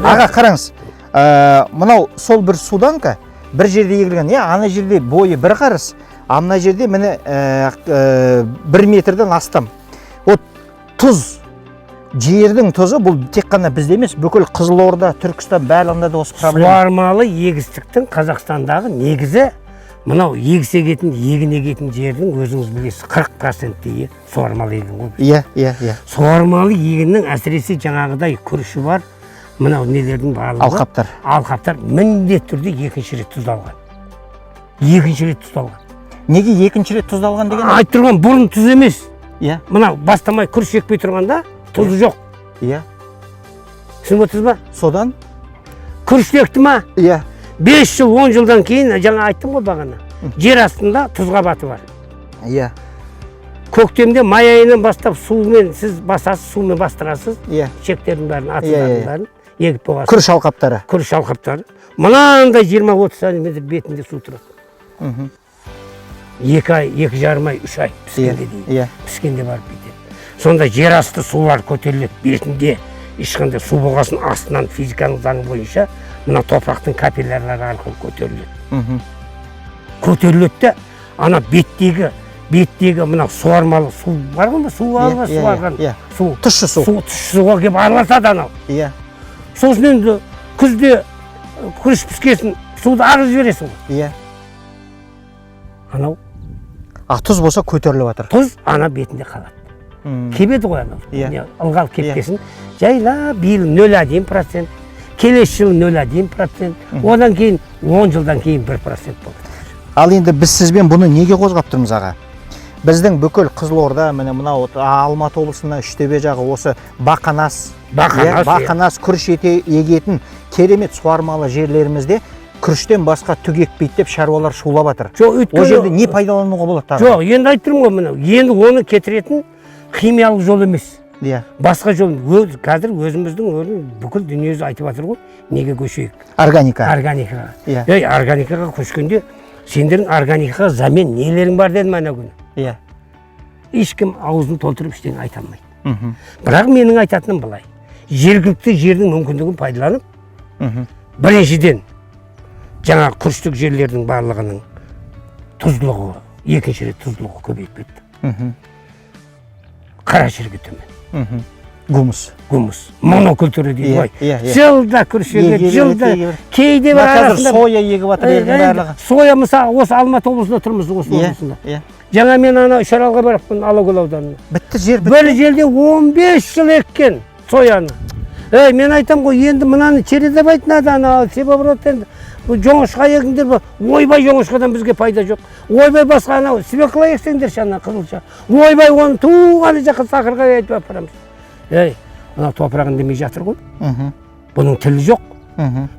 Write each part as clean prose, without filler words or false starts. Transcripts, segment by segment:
Аға, қараңыз, мынау сол бір суданка бір жерде егілген, иә, ана жерде бойы бір қарыс, а мына жерде міне 1 метрден астам. Вот тұз, жердің тұзы, бұл тек қана бізде емес, бүкіл Қызылорда, Түркістан, барлығында да осы проблема. Суармалы егістіктің Қазақстандағы негізі мынау егіс егетін, егін егетін жердің, өзіңіз білесіз, 40 проценттейі суармалы егін ғой. иә иә иә Суармалы егіннің, әсіресе жаңағыдай күріші бар мынау нелердің барлығы, Алқаптар. Алқаптар міндетті түрде екінші рет тұздалған, екінші рет тұздалған. Неге екінші рет тұздалған деген? Айтып тұрған, бұрын тұз емес. Мынау бастамай, күріш екпей тұрғанда тұзы жоқ. Түсініп отырсыз ба? Содан? Күрішті екті ма, 5 жыл, 10 жылдан кейін, жаңа айттым ғой бағана, жер астында тұз қабаты бар. Көктемде май айынан бастап сумен сіз басасыз, сумен бастырасыз. Шектердің бәрін, атыздардың бәрін егіп болғасын. Күріш алқаптары. Күріш алқаптары мынандай 20-30 сантиметр бетінде су тұрады. 2 ай, 2,5 ай, 3 ай піскенде дейін. Піскенде барып бүйтеді. Сонда жер асты сулар көтеріледі бетінде. Ешқандай су болғасын, астынан физиканың заңы бойынша мына топырақтың капиллярлары арқылы көтеріледі. Көтеріледі де, ана беттегі мына суармалы су бар ғой, су бар ғой, суарған су. Тұщы су. Су, тұщы суға келіп араласады анау. Сосын енді күзде күріш піскесін суды ағызып жібересің ғой. Анау А тұз болса, көтеріліп жатыр. Тұз ана бетінде қалады. Кебеді ғой анау. Не, ылғал кепкесін жайлап биыл 0,1%, келесі жылы 0,1%, одан кейін 10 жылдан кейін 1% болады. Ал енді біз сізбен бұны неге қозғап тұрмыз, аға? Біздің бүкіл Қызылорда, міне мынау Алматы облысына, Үштөбе жағы, осы Бақанас, Бақанас, иә, иә. Бақанас күріш егетін керемет суармалы жерлерімізде күріштен басқа түк екпейді деп шаруалар шулап жатыр. Жоқ, өйткені Ол жерде не пайдалануға болады тағы? Жоқ, енді айтып тұрмын ғой, мынау енді оны кетіретін химиялық жол емес, басқа жол. Қазір өзіміздің өзін бүкіл дүниежүзі айтып жатыр ғой, неге көшейік? Органика. Органикаға. Ей, органикаға көшкенде сендердің органикаға замен нелерің бар дедім ана күні. Ешкім аузын толтырып ештеңе айта алмайды. Бірақ менің айтатыным былай: жергілікті жердің мүмкіндігін пайдаланып, біріншіден, жаңағы күріштік жерлердің барлығының тұздылығы, екінші рет тұздылығы көбейіп кетті. Қара жерге төмен. Гумус. Гумус, монокультура дейді ғой. иә, иә. Жылда күріш егеді, Еге жылда береді, еге береді. кейде бір Мына қазір арасында соя егіп жатыр елдің барлығы. Соя, мысалы, осы Алматы облысында тұрмыз, осы облысында. Жаңа мен ана Үшаралға барыппын, Алакөл ауданына. Бітті жер, бітті. Бір жерде 15 жыл еккен сояны. Ей, мен айтамын ғой, енді мынаны чередовать надо, ана севооборот. Енді бұл жоңышқа егіңдер ба? Ойбай, жоңышқадан бізге пайда жоқ. Ойбай, басқа анау свекла ексеңдерші, ана қызылша. Ойбай, оны туған жаққа сахарға айтып апарамыз. Ей, мына топырақ үндемей жатыр ғой. Бұның тілі жоқ.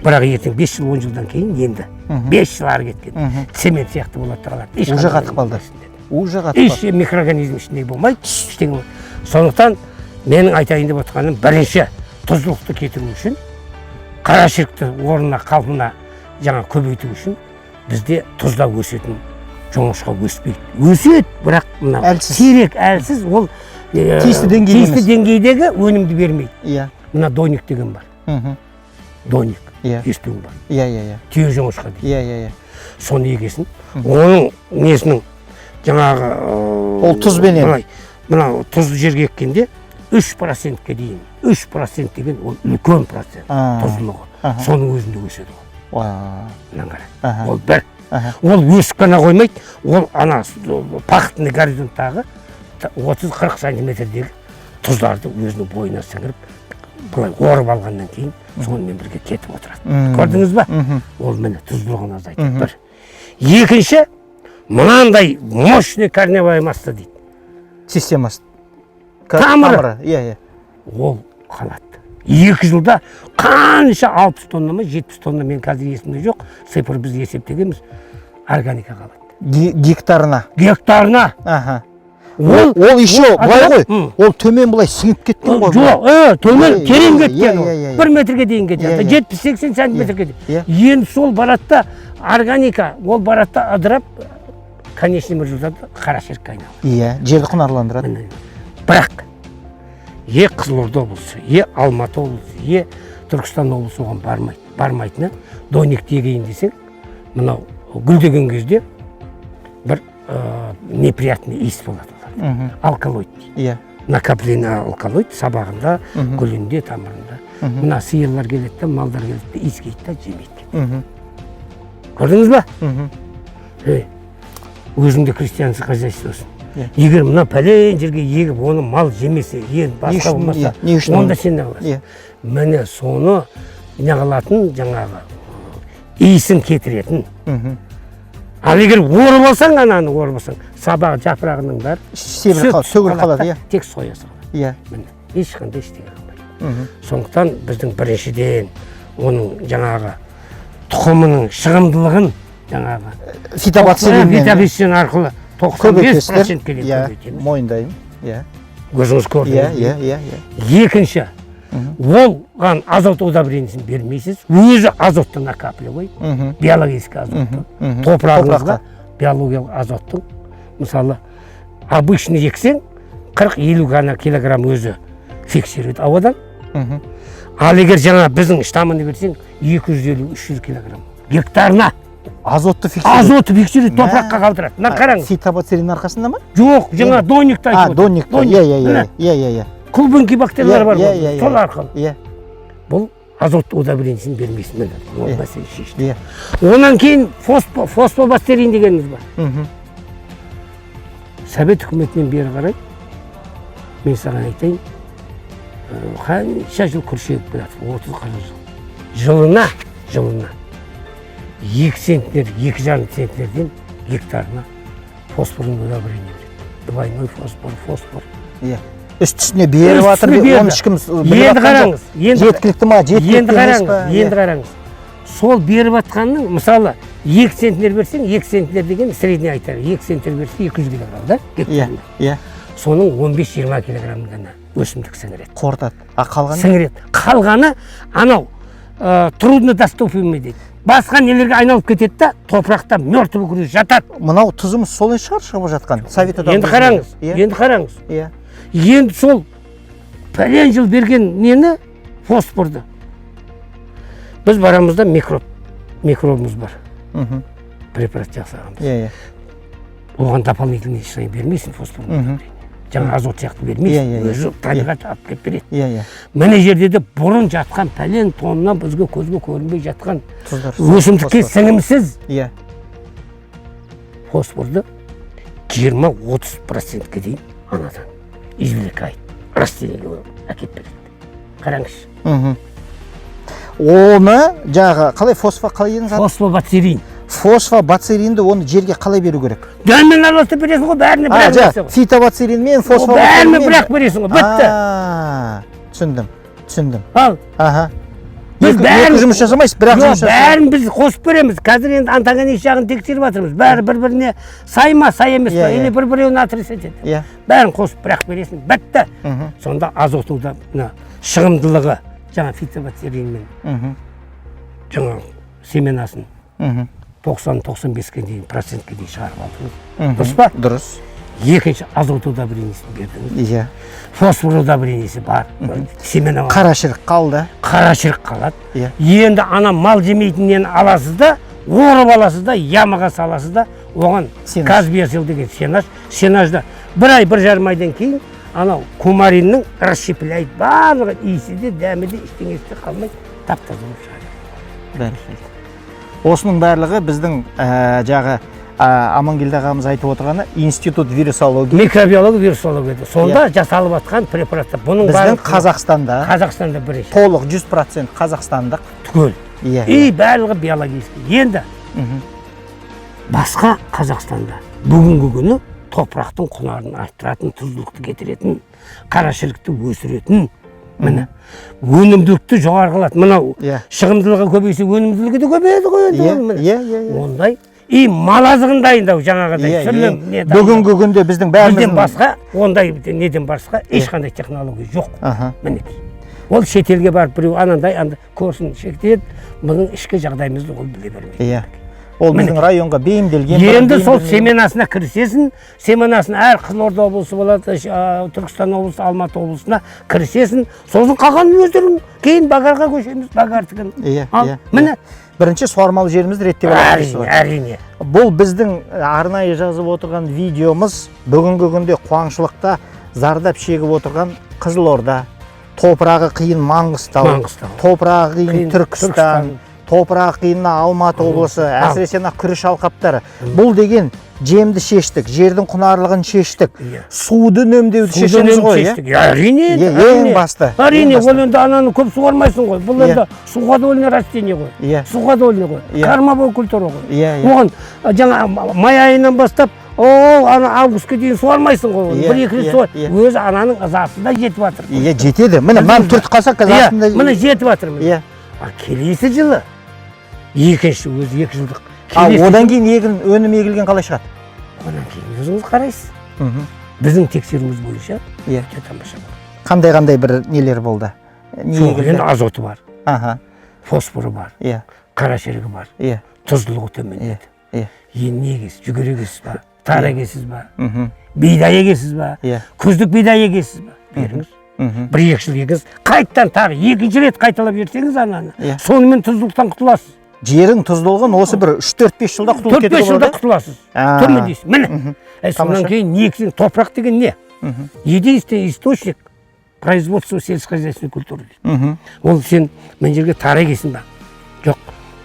Бірақ ертең 5 жыл, 10 жылдан кейін, енді 5 жыл ары кеткен цемент сияқты болады да қалады. Уже қатып қалды. Уже қатып Еш қалды. микроорганизм ішінде болмайды, ештеңе болмайды. Сондықтан менің айтайын деп отырғаным: бірінші, тұздылықты кетіру үшін, қара шірікті орнына, қалпына жаңа көбейту үшін бізде тұзда өсетін жоңышқа өспейді. Өседі, бірақ мына Әлсіз. сирек, әлсіз ол, Тиісті деңгейде тиісті емес. деңгейдегі өнімді бермейді. Мына дойник деген бар. Дойник. Естуің бар? Иә, иә, иә. Түйе жоңышқа дейді. Иә, иә, иә. Соны егесін, оның несінің жаңағы Ол тұзбенен. Былай, мынау тұзды жерге еккенде 3%-ке дейін, 3% деген ол үлкен процент тұздылығы. Соның өзінде өседі ол. Мынаны қара. Ол бір. Ол өсіп қана қоймайды, ол ана пахотный горизонттағы 30-40 сантиметрдегі тұздарды өзінің бойына сіңіріп, былай орып алғаннан кейін сонымен бірге кетіп отырады. Көрдіңіз ба? Мгм. Ол міне тұздылығын азайтады, бір. Екінші, мынандай мощный корневая масса дейді. Системасы. Тамыры. Иә, иә. Ол қалады. 2 жылда қанша, 60 тонна ма, 70 тонна, мен қазір есімде жоқ цифр, біз есептегенбіз, органика қалады. Гектарына. Гектарына. Ол Ол ол еще былай ғой. Ол төмен былай сіңіп кеткен ғой. Жоқ, төмен, терең кеткен ол. иә, иә, иә. 1 метрге дейін кетеді. Иә, иә. 70-80 сантиметрге дейін. Енді сол барады да, органика ол барады да, ыдырап, конечный результаты қара шірікке айналады. Иә, жерді құнарландырады. Міне. Бірақ е Қызылорда облысы, е Алматы облысы, е Түркістан облысы оған бармайды. Бармайтыны донникті егейін десең, мынау гүлдеген кезде бір неприятный иіс болады оларда. Алкалоид дейді. Накопление алкалоид сабағында, гүлінде, тамырында. Мына сиырлар келеді де, малдар келеді де, иіскейді да, жемейді. Көрдіңіз ба? Ей, өзің де крестьянский хозяйствосың. Егер мына пәлен жерге егіп, оны мал жемесе, енді басқа болмаса, иә, не үшін онда оны? сен не қыласың? Иә. Міне, соны не қылатын, жаңағы иісін кетіретін. Ал егер орып алсаң, ананы орып алсаң, сабағы, жапырағының бәрі себіліп қалады, түсіп сөгіліп қалады, да, иә. Тек соясы қалады. Міне, ешқандай ештеңе қалмайды. Сондықтан біздің біріншіден оның жаңағы тұқымының шығымдылығын жаңағы фитобациллинмен фитобациллин арқылы 95 көбейтесіздер. процентке дейін көбейтеміз. Мойындаймын, иә. Өзіңіз көрдіңіз. иә иә иә иә Екінші, оған азот удобрениесін бермейсіз, өзі азотты накапливает, биологический азотты топырағыңызға. Топыраққа. Биологиялық азоттың, мысалы, обычный ексең, 40-50 ғана килограмм өзі фиксирует ауадан. Ал егер жаңа біздің штаммыны берсең, 250-300 килограмм гектарына. Азотты фиксирует. Азотты фиксирует, топыраққа қалдырады. Мына қараңыз. Фитобациллин арқасында ма? Жоқ, жаңа донникті айтып отырмын. Донникті. Донник. иә иә иә Міне, иә иә иә клубенький бактериялар бар иә, ғой, иә, иә. сол арқылы. Бұл азот удобрениесін бермейсің, міне, ол мәселе шешті. Онан кейін фосфобактерин дегеніміз бар. Совет үкіметінен бері қарай, мен саған айтайын, қанша жыл күріш егіп келе жатыр, 30-40 жыл, жылына 2 центнер, 2,5 центнерден гектарына фосфорный удобрение береді, двойной фосфор, фосфор. Иә, үсті үстіне беріп жатыр. Үстіне берді. Оны ешкім біліп Енді жатқан жоқ. қараңыз, енді Жеткілікті ма, жеткілікті енді емес қараңыз, па? енді қараңыз, сол беріп жатқанның, мысалы, 2 центнер берсең, 2 центнер деген средний айтар, 2 центнер берсе, 200 килограмм да гектарына. Иә Соның 15-20 килограмм ғана өсімдік сіңіреді. Қорытады, а қалғаны? Сіңіреді. Қалғаны анау труднодоступимый дейді, басқа нелерге айналып кетеді да, топырақта мертвый груз жатады. Мынау тұзымыз солай шығар, шығып жатқан Совет одағы Енді кезінде. қараңыз, енді қараңыз, енді сол пәлен жыл берген нені, фосфорды, біз барамыз да, микробымыз бар, препарат жасағанбыз. иә иә Оған дополнительный ештеңе бермейсің, фосфор, жаңа азот сияқты бермейсің. Иә, иә, иә. Өзі табиғат алып келіп береді. иә иә Мына жерде де бұрын жатқан пәлен тонна бізге көзге көрінбей жатқан Тұздар, өсімдікке фосфор. сіңімсіз фосфорды 20-30 процентке дейін анадан извлекает, растениеге әкеліп береді, қараңызшы. Оны жаңағы қалай, фосфо қалай дедіңіз аты? Фосфобацилин. Фосфобацилинді, оны жерге қалай беру керек? Дәнмен араластырып бересің ғой, бәріне бір А, ақ нәрсе жаңа ғой. фитобацилинмен, Ол бәріне бір ақ бересің ғой, бітті. А, түсіндім, түсіндім. Ал біз Екі, бәрін екі жұмыс жасамайсыз, бір ақ Жоқ, жұмыс жасайсыз. бәрін біз қосып береміз. Қазір енді антагонист жағын тексеріп жатырмыз, бәрі бір біріне сай ма, сай емес па, Иә, или иә. бір біреуін отрицать етеді. Бәрін қосып бір ақ бересің, бітті. Сонда азотың да мына шығымдылығы жаңа фитобацилинмен, жаңа семенасын 90-95-ке дейін, процентке дейін шығарып алдыңыз, дұрыс па? Дұрыс. Екінші, азот удобрениесін бердіңіз, Иә. фосфор удобрениесі бар, семена бар. Қара шірік қалды. Қара шірік қалады. Енді ана мал жемейтін нені аласыз да, орып аласыз да, ямаға саласыз да, оған Сенаж. Казбиосил деген сенаж. Сенажда бір ай, 1,5 айдан кейін анау кумариннің расщепляет барлығы, иісі де, дәмі де, ештеңесі де қалмайды, тап таза болып шығады. Бәрекелді. Осының барлығы біздің жағы Амангелді ағамыз айтып отырғаны институт вирусологии, микробиология, вирусология, сонда жасалып жатқан препараттар бұның біздің барлығы. Қазақстанда. Қазақстанда бірінші. Толық 100% қазақстандық. Түгел. И барлығы биологический енді. Басқа Қазақстанда бүгінгі күні топырақтың құнарын арттыратын, тұздылықты кетіретін, қара шірікті өсіретін, міне, өнімділікті жоғары қылады мынау. Шығымдылығы көбейсе, өнімділігі де көбейеді ғой енді оның, міне. иә иә иә Ондай и мал азығын дайындау, жаңағыдай сүрлем не дайындау. Бүгінгі күнде біздің Бізден бәріміздің басқа ондай неден басқа ешқандай технология жоқ. Мінекей, ол шетелге барып біреу анандай андай көрсін, шектеді, бұның ішкі жағдайымызды ол біле бермейді. Иә. Ол біздің районға бейімделген. Енді сол семенасына кірісесің, семенасын әр Қызылорда облысы болады, Түркістан облысы, Алматы облысына кірісесің, сосын қалғанын өздерің кейін багарға көшеміз, багардікін. Иә, міне. Бірінші суармалы жерімізді реттеп алайық дейсіз Әрине, ғой. әрине. Бұл біздің арнайы жазып отырған видеомыз бүгінгі күнде қуаңшылықта зардап шегіп отырған Қызылорда, топырағы қиын Маңғыстау, Маңғыстау. топырағы қиын Қиын Түркістан, Түркістан. топырағы қиын мына Алматы облысы, әсіресе мына күріш алқаптары. Бұл деген жемді шештік, жердің құнарлығын шештік, суды үнемдеуді Суды шешеміз үнемді ғой, иә? шештік. Әрине, Иә, әрине. ең басты. Әрине, ең басты. ол енді ананы көп суармайсың ғой. Бұл Иә. енді суходольный растение ғой. Суходольный ғой. Кормовой культура ғой. Иә, иә. Оған жаңа май айынан бастап, о, ана августке дейін суармайсың ғой оны. Иә, Бір екі рет иә, суар. иә. Өзі ананың ызасы да жетіп жатыр. Иә, жетеді. Міне, мынаны түртіп қалсақ қазір Иә, астында. міне жетіп жатыр міне. А келесі жылы екінші өзі 2 жылдық. А Келесі одан кейін егін өнім егілген қалай шығады? Одан кейін өзіңіз қарайсыз. Біздің тексеруіміз бойынша өте тамаша болды. Қандай қандай бір нелер болды? Не Жоқ, егілді? енді азоты бар, фосфоры бар, қара шірігі бар, тұздылығы төмендеді. Енді не егесіз? Жүгері егесіз ба? Тары егесіз ба? Бидай егесіз ба? Иә. Күздік бидай егесіз ба? Беріңіз. Бір екі жыл егіңіз, қайттан тағы екінші рет қайталап жіберсеңіз ананы, сонымен тұздылықтан құтыласыз. Жердің тұздылығын осы бір 3-4-5 жылда құтылып 4-5 кетуге жылда болады. құтыласыз. Төмендейсіз. Міне. Содан Тамаша. кейін не ексең, топырақ деген не? Единственный источник производства сельскохозяйственной культуры дейді. Ол сен мына жерге тары егесің ба? Жоқ.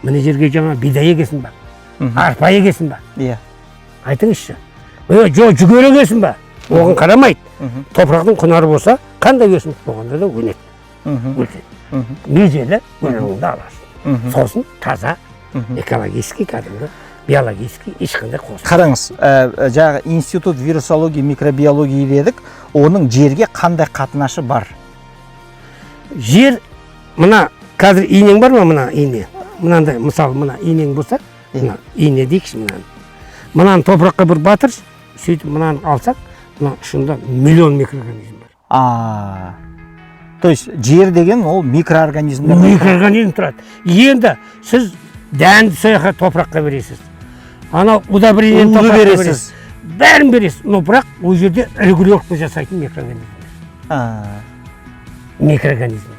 Мына жерге жаңа бидай егесің ба? Арпа егесің ба? Иә. Айтыңызшы. Жоқ, жүгері егесің ба? Оған қарамайды. Топырақтың құнары болса, қандай өсімдік болғанда да өнеді. Өседі. Межелі өніміңді аласың. Сосын таза, экологический, кәдімгі биологический, ешқандай қосылмай. Қараңыз, жаңағы институт вирусологии, микробиологии дедік, оның жерге қандай қатынашы бар? Жер мына қазір инең бар ма, мына ине? Мынандай, мысалы, мына инең болса, мына ине дейікші мынаны. Мынаны топыраққа бір батыршы, сөйтіп мынаны алсақ, мына ұшында миллион микроорганизм бар. А, то есть жер деген ол микроорганизмдер. Микроорганизм тұрады. Енді сіз дәнді сол жаққа топыраққа бересіз. Анау удобрение Уды топыраққа бересіз. бересіз. Бәрін бересіз. Но бірақ ол жерде регулировка жасайтын микроорганизм. Микроорганизм.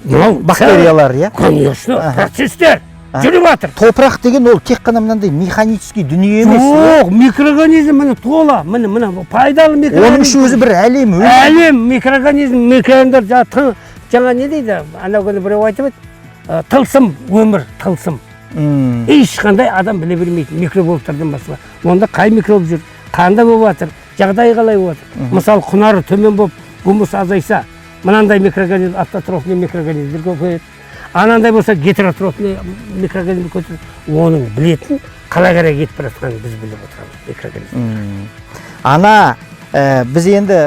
Мынау Бактериялар, иә? Конечно, процесстер жүріп жатыр. Топырақ деген ол тек қана мынандай механический дүние емес, иә? Жоқ, микроорганизм міне тола, міне міне пайдалы микроорганизм. Оның іші өзі бір әлем, өмір. Әлем микроорганизм, микроорганизмдер жаңа не дейді? Анау күні біреу айтып еді, тылсым өмір, тылсым. Ешқандай адам біле бермейтін микробиологтардан басқа. Онда қай микроб жүр, қандай болып жатыр, жағдайы қалай болып жатыр. Мысалы, құнары төмен болып, гумус азайса, мынандай микроорганизм, автотрофный микроорганизмдер көбейеді. Анандай болса, гетеротрофный микроорганизм көтереді. Оның білетін қалай қарай кетіп бара жатқанын біз біліп отырамыз микроорганизм. Ана, біз енді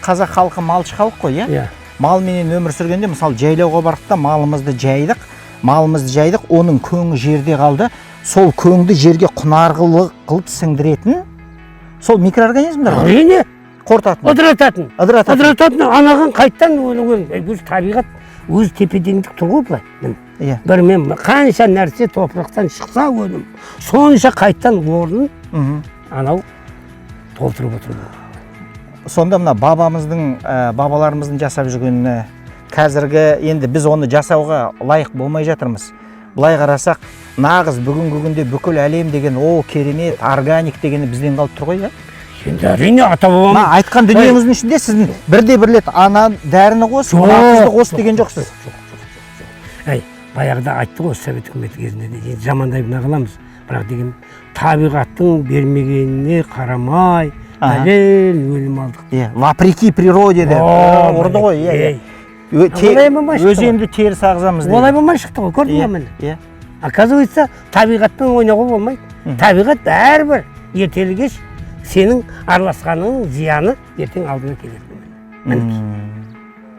қазақ халқы малшы халық қой, иә? Иә. Малменен өмір сүргенде, мысалы, жайлауға бардық та малымызды жайдық, малымызды жайдық, оның көңі жерде қалды. Сол көңді жерге құнарлы қылып сіңдіретін сол микроорганизмдер ғой. Әрине, Қорытатын. ыдырататын. Ыдырататын. Ыдырататын, анаған қайттан оны өзі табиғат өзі тепе теңдік тұр ғой былай. Міне. Иә. Бір мен қанша нәрсе топырақтан шықса өнім, сонша қайттан орнын анау толтырып отыру. Сонда мына бабамыздың, бабаларымыздың жасап жүргені қазіргі енді біз оны жасауға лайық болмай жатырмыз. Былай қарасақ, нағыз бүгінгі күнде бүкіл әлем деген о керемет органик дегені бізден қалып тұр ғой, иә? Енді әрине, ата бабамыз Мына айтқан дүниеңіздің ішінде сіздің бірде бір рет ана дәріні қос, мына тұзды қос деген жоқсыз. Жоқ. Әй, баяғыда айтты ғой совет үкіметі кезінде де, енді жамандай мына қыламыз, бірақ деген табиғаттың бермегеніне қарамай бәлен өнім алдық. Иә, вопреки природе деп О, ұрды ғой, иә. ей. Иә. Олай болмай шықты ғой. Өзенді теріс ағызамыз дейді. Олай болмай шықты ғой, көрдің ба, міне. Оказывается, табиғатпен ойнауға болмайды. Табиғат бәрібір ертелі кеш сенің араласқаныңның зияны ертең алдыңа келеді.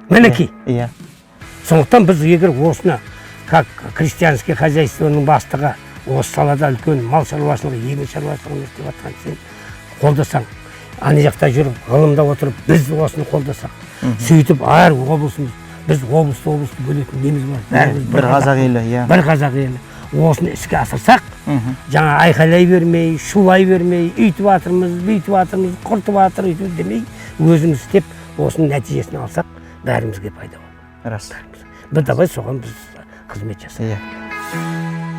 Мінекей, мінекей. Сондықтан біз егер осыны как крестьянский хозяйствоның бастығы, осы салада үлкен мал шаруашылығы, егін шаруашылығын істеп жатқан сен қолдасаң, ана жақта жүріп ғылымда отырып біз осыны қолдасақ, сөйтіп әр облысымыз, біз облысты облысты бөлетін неміз бар, бәріміз бір қазақ елі, иә. Бір қазақ елі, осыны іске асырсақ. Жаңа айқайлай бермей, шулай бермей, үйтіп жатырмыз, бүйтіп жатырмыз, құртып жатыр, өйтіп демей, өзіміз істеп, осының нәтижесін алсақ, бәрімізге пайда болады. Рас. Бір давай соған біз қызмет жасайық. Иә.